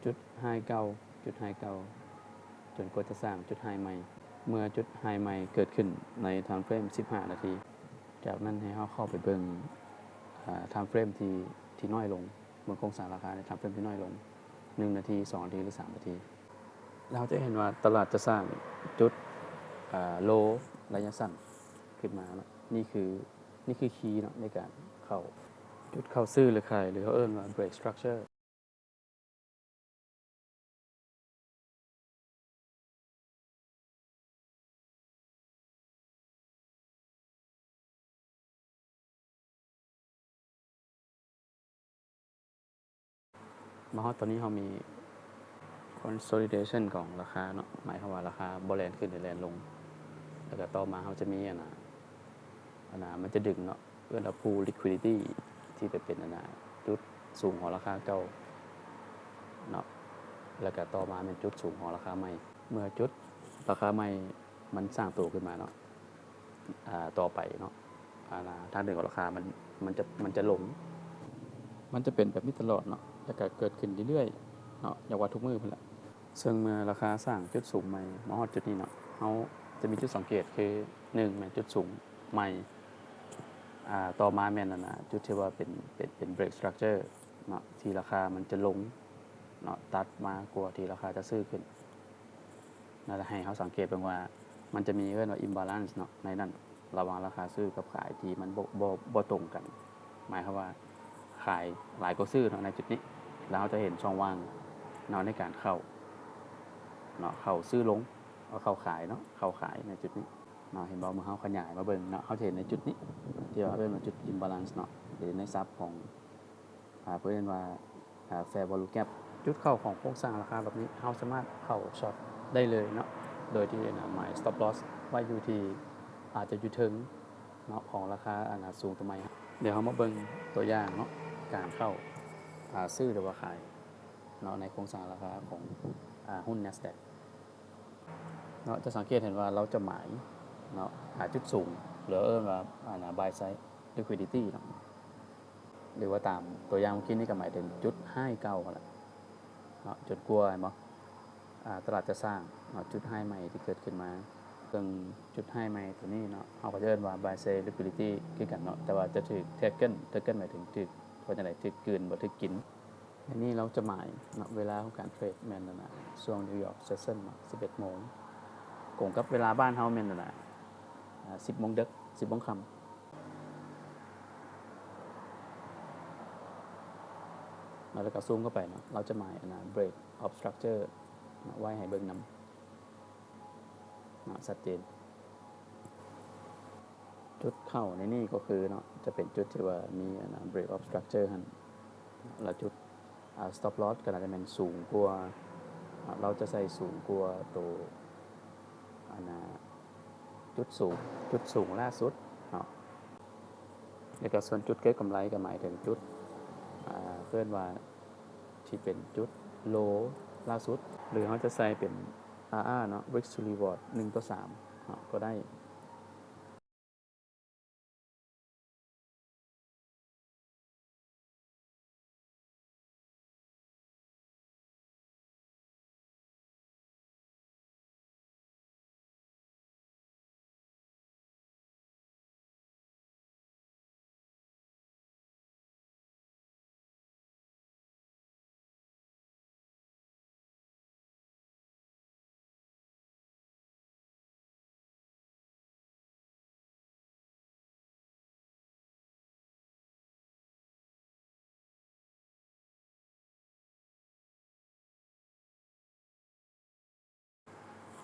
ຈຸດໄຮເກົ່າ, ຈຸດໄຮເກົ່າ ຈົນກວ່າຈະສ້າງຈຸດໄຮໃໝ່. ເມື່ອຈຸດໄຮໃໝ່ເກີດຂຶ້ນໃນທາມເຟຣມສິບຫ້ານາທີ, ຈາກນັ້ນໃຫ້ເຮົາເຂົ້າໄປເບິ່ງ ອາ ທາມເຟຣມທີ່ ທີ່ນ້ອຍລົງ, ເບິ່ງໂຄງສ້າງລາຄາໃນທາມເຟຣມທີ່ນ້ອຍລົງ ໜຶ່ງນາທີ, ສອງນາທີ ຫຼື ສາມນາທີ. ແລ້ວເຮົາຈະເຫັນວ່າຕະຫຼາດຈະສ້າງຈຸດ ອາ ໂລໄລຍະສັ້ນຂຶ້ນມາເນາະ. ນີ້ຄື ນີ້ຄືຄີເນາະ ໃນການເຂົ້າ ຈຸດເຂົ້າຊື້ ຫຼື ຂາຍ ຫຼື ເຮົາເອີ້ນວ່າ break structure. ມາຮອດຕອນນີ້ເຮົາມີ consolidation ຂອງລາຄາເນາະ, ໝາຍຄວາມວ່າລາຄາບໍ່ແລ່ນຂຶ້ນ ຫຼື ແລ່ນລົງ. ແລ້ວກໍຕໍ່ມາເຮົາຈະມີ ອັນນ່າ ອັນນ່າ ມັນຈະດຶງເນາະ, ເອີ້ນວ່າ pull liquidity ທີ່ໄປເປັນ ອັນນ່າ ຈຸດສູງຂອງລາຄາເກົ່າເນາະ, ແລ້ວກໍຕໍ່ມາແມ່ນຈຸດສູງຂອງລາຄາໃໝ່. ເມື່ອຈຸດລາຄາໃໝ່ມັນສ້າງໂຕຂຶ້ນມາເນາະ, ອາ ຕໍ່ໄປເນາະ ອັນນ່າ ທາງເດີນຂອງລາຄາມັນ ມັນຈະ ມັນຈະລົງ, ມັນຈະເປັນແບບນີ້ຕະຫຼອດເນາະ, ແລ້ວກໍເກີດຂຶ້ນເລື້ອຍໆເນາະ, ຢ່າວ່າທຸກມື້ພຸ້ນແຫຼະ. ເຊິ່ງເມື່ອລາຄາສ້າງຈຸດສູງໃໝ່ມາຮອດຈຸດນີ້ເນາະ, ເຮົາຈະມີຈຸດສັງເກດຄື ໜຶ່ງ ແມ່ນຈຸດສູງໃໝ່, ອາ ຕໍ່ມາແມ່ນ ອັນນ່າ ຈຸດທີ່ວ່າເປັນ ເປັນ ເປັນ break structure ເນາະ, ທີ່ລາຄາມັນຈະລົງເນາະ, ຕັດມາກວ່າທີ່ລາຄາຈະຊື້ຂຶ້ນ. ແລ້ວໃຫ້ເຮົາສັງເກດເບິ່ງວ່າ ມັນຈະມີເອີ້ນວ່າ imbalance ເນາະ ໃນນັ້ນ ລະຫວ່າງລາຄາຊື້ກັບຂາຍທີ່ມັນບໍ່ ບໍ່ ບໍ່ຕົງກັນ, ໝາຍຄວາມວ່າຂາຍຫຼາຍກວ່າຊື້ເນາະໃນຈຸດນີ້. ແລ້ວເຮົາຈະເຫັນຊ່ອງວ່າງເນາະ ໃນການເຂົ້າເນາະ, ເຂົ້າຊື້ລົງ ເຂົ້າຂາຍເນາະ, ເຂົ້າຂາຍໃນຈຸດນີ້ເນາະ. ເຫັນບໍ່? ເມື່ອເຮົາຂະຫຍາຍມາເບິ່ງເນາະ, ເຮົາຈະເຫັນໃນຈຸດນີ້ ທີ່ວ່າເອີ້ນວ່າຈຸດ imbalance ເນາະ ຫຼືໃນສັບຂອງ ອາ ເພິ່ນເອີ້ນວ່າ ອາ fair value gap. ຈຸດເຂົ້າຂອງໂຄງສ້າງລາຄາແບບນີ້ ເຮົາສາມາດເຂົ້າຊັອດໄດ້ເລີຍເນາະ, ໂດຍທີ່ ອັນນ່າ ໝາຍ stop loss ໄວ້ຢູ່ທີ່ ອາດຈະຢູ່ເທິງເນາະ ຂອງລາຄາ ອັນນ່າ ສູງຕົວໃໝ່. ດຽວເຮົາມາເບິ່ງຕົວຢ່າງເນາະ ການເຂົ້າ ອາ ຊື້ ຫຼືວ່າຂາຍເນາະ ໃນໂຄງສ້າງລາຄາຂອງ ອາ ຫຸ້ນ Nasdaq ເນາະ. ຈະສັງເກດເຫັນວ່າລາວຈະໝາຍເນາະ ຫາຈຸດສູງ ຫຼືເອີ້ນວ່າ ອັນນ່າ buy side liquidity ເນາະ, ຫຼືວ່າຕາມຕົວຢ່າງເມື່ອກີ້ນີ້ກໍໝາຍເຖິງຈຸດໄຮເກົ່າຫັ້ນແຫຼະເນາະ, ຈົນກວ່າ ເຫັນບໍ່ ອາ ຕະຫຼາດຈະສ້າງເນາະ ຈຸດໄຮໃໝ່ທີ່ເກີດຂຶ້ນມາ. ເຊິ່ງຈຸດໄຮໃໝ່ຕົວນີ້ເນາະ ເຮົາກໍຈະເອີ້ນວ່າ buy side liquidity ຄືກັນເນາະ, ແຕ່ວ່າຈະຖືກ taken, taken ໝາຍເຖິງຖືກ ວ່າຈັ່ງໃດ ຖືກກືນ ບໍ່ຖືກກິນ. ໃນນີ້ລາວຈະໝາຍເນາະ ເວລາຂອງການເທຣດແມ່ນ ອັນນ່າ ຊ່ວງ New York session ເນາະ ສິບເອັດໂມງ ກົງກັບເວລາບ້ານເຮົາແມ່ນ ອັນນ່າ ອາ ສິບໂມງເດິກ ສິບໂມງຄ່ຳເນາະ. ແລ້ວກໍຊູມເຂົ້າໄປເນາະ, ລາວຈະໝາຍ ອັນນ່າ break of structure ເນາະ ໄວ້ໃຫ້ເບິ່ງນຳເນາະ ຊັດເຈນ. ຈຸດເຂົ້າໃນນີ້ກໍຄືເນາະ ຈະເປັນຈຸດທີ່ວ່າມີ ອັນນ່າ break of structure ຫັ້ນ, ແລ້ວຈຸດ ອາ stop loss ກໍໜ້າຈະແມ່ນສູງກວ່າ ອາ ລາວຈະໃສ່ສູງກວ່າໂຕ ອັນນ່າ ຈຸດສູງ ຈຸດສູງລ່າສຸດເນາະ. ແລ້ວກໍສ່ວນຈຸດເກັງກຳໄລກໍໝາຍເຖິງຈຸດ ອາ ເອີ້ນວ່າທີ່ເປັນຈຸດ low ລ່າສຸດ ຫຼືເຮົາຈະໃສ່ເປັນ ອາ ອາ ເນາະ risk to reward ໜຶ່ງຕໍ່ສາມເນາະ ກໍໄດ້.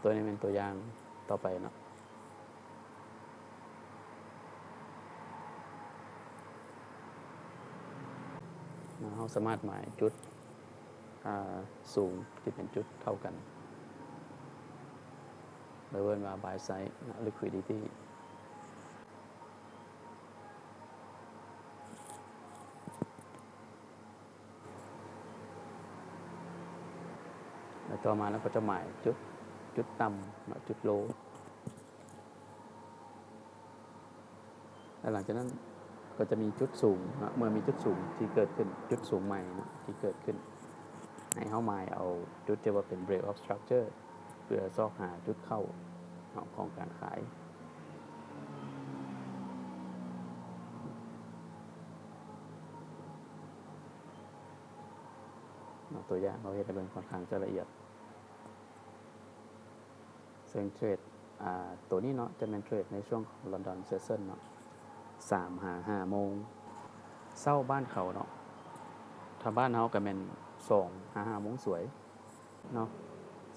ຕົວນີ້ແມ່ນຕົວຢ່າງຕໍ່ໄປເນາະ. ເຮົາສາມາດໝາຍຈຸດ ອາ ສູງທີ່ເປັນຈຸດເທົ່າກັນ ເອີ້ນວ່າ buy side liquidity. ແລ້ວຕໍ່ມາເຮົາກໍຈະໝາຍຈຸດ ຈຸດຕ່ຳເນາະ ຈຸດ low. ແລ້ວຫຼັງຈາກນັ້ນກໍຈະມີຈຸດສູງເນາະ, ເມື່ອມີຈຸດສູງທີ່ເກີດຂຶ້ນ ຈຸດສູງໃໝ່ເນາະ ທີ່ເກີດຂຶ້ນ ໃຫ້ເຮົາໝາຍເອົາຈຸດທີ່ວ່າເປັນ breadth of structure ເພື່ອຊອກຫາຈຸດເຂົ້າເນາະຂອງການຂາຍເນາະ. ຕົວຢ່າງເຮົາເຮັດໃຫ້ເບິ່ງຂ້ອນຂ້າງຈະລະອຽດ. ເຊິ່ງເທຣດ ອ່າ ໂຕນີ້ເນາະ ຈະແມ່ນເທຣດໃນຊ່ວງຂອງ London Session ເນາະ ສາມຫາຫ້າໂມງເຊົ້າບ້ານເຂົາເນາະ. ຖ້າບ້ານເຮົາກໍແມ່ນສອງຫາຫ້າໂມງສວຍເນາະ.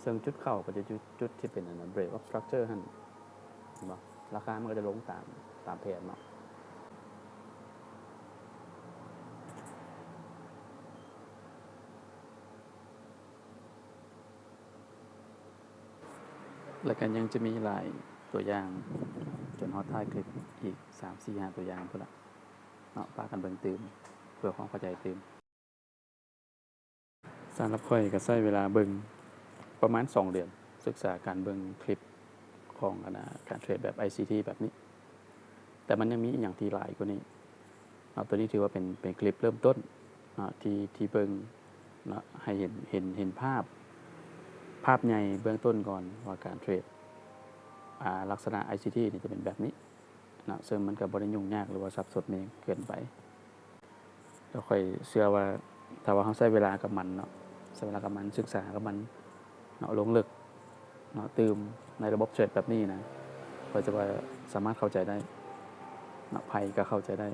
ເຊິ່ງຈຸດເຂົ້າກໍຈະຢູ່ຈຸດທີ່ເປັນ ອັນນັ້ນ breadth of structure ຫັ້ນ ເຫັນບໍ່? ລາຄາມັນກໍຈະລົງຕາມ ຕາມແຜນເນາະ. ແລ້ວກໍຍັງຈະມີຫຼາຍຕົວຢ່າງ ຈົນຮອດທ້າຍຄລິບອີກສາມ ສີ່ ຫ້າຕົວຢ່າງພຸ້ນລະເນາະ. ພາກັນເບິ່ງຕື່ມ ເພື່ອຄວາມເຂົ້າໃຈຕື່ມ. ສຳລັບຂ້ອຍກໍໃຊ້ເວລາເບິ່ງປະມານສອງເດືອນ ສຶກສາການເບິ່ງຄລິບຂອງ ອັນນ່າ ການເທຣດແບບ ໄອຊີທີ ແບບນີ້. ແຕ່ມັນຍັງມີອີ່ຫຍັງທີ່ຫຼາຍກວ່ານີ້ເນາະ. ຕົວນີ້ຖືວ່າເປັນ ເປັນຄລິບເລີ່ມຕົ້ນເນາະ ທີ່ ທີ່ເບິ່ງເນາະ ໃຫ້ເຫັນ ເຫັນ ເຫັນພາບ ພາບໃຫຍ່ເບື້ອງຕົ້ນກ່ອນວ່າການເທຣດ ອ່າ ລັກສະນະ ໄອຊີທີ ນີ້ຈະເປັນແບບນີ້ເນາະ. ເຊິ່ງມັນກໍບໍ່ໄດ້ຫຍຸ້ງຍາກ ຫຼືວ່າສັບສົນແຮງເກີນໄປ. ແລ້ວຂ້ອຍເຊື່ອວ່າ ຖ້າວ່າເຮົາໃຊ້ເວລາກັບມັນເນາະ ໃຊ້ເວລາກັບມັນ ສຶກສາກັບມັນເນາະ ລົງເລິກເນາະ ຕື່ມໃນລະບົບເທຣດແບບນີ້ນະ ຂ້ອຍເຊື່ອວ່າສາມາດເຂົ້າໃຈໄດ້ເນາະ ໃຜກໍເຂົ້າໃຈໄດ້